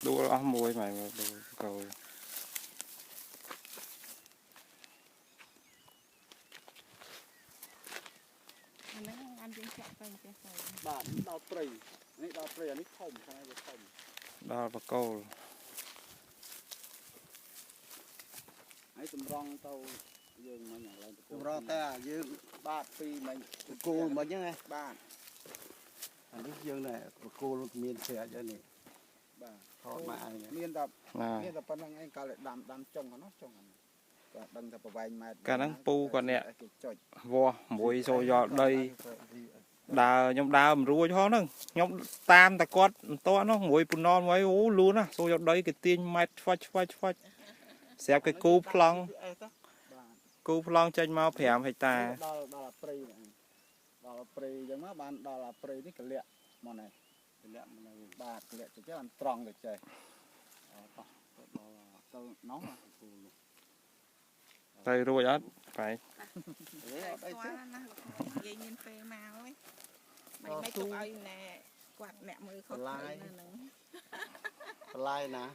ដួលអស់មួយម៉ែ មើលដួលកោ អាហ្នឹង អានយើងចាក់ទៅចេះទៅ បាទ ដល់ព្រៃនេះ ដល់ព្រៃអានេះធំ ខាងវាធំ ដល់បកគោល ហើយ តម្រង់ទៅយើងមិញឡើង តម្រង់តែយើង បាទ ពីមិញ បកគោលមិញហ្នឹងណា បាទ អានេះយើងណែ បកគោលមានស្រាច់នេះ បាទ ថតមកឯង មានតែមានតែប៉ុណ្្នឹងឯង កាលដាំដាំចុងហ្នឹង ចុងហ្នឹងគាត់ដឹងថាប្រវែងម៉ែត្រ កាលហ្នឹងពូគាត់អ្នក គេចុច វាស់មួយសូយកដី ដើរខ្ញុំដើរមិនរួចផងហ្នឹង ខ្ញុំតាមតែគាត់មិនតនោះ មួយពូណនមួយ អូលូនណា សូយកដីគេទាញម៉ែត្រឆ្វាច់ឆ្វាច់ឆ្វាច់ ស្រាប់គេគូប្លង់ គូប្លង់ចេញមក 5 ហិកតា ដល់ដល់ព្រៃ ដល់ព្រៃអញ្ចឹងមកបាន ដល់ព្រៃនេះកលាក់មកនេះ កលាក់មកនៅ បាទ កលាក់ទៅចេះបានត្រង់ទៅចេះ តោះទៅដល់ ទៅនោះ គូនោះ ទៅរួចអត់បែ អត់អីទេ ណា លោកនិយាយមានពេលមកហើយ មិនមិនទុកឲ្យណែគាត់អ្នកមើលខុសត្រូវនៅហ្នឹង បន្លាយណា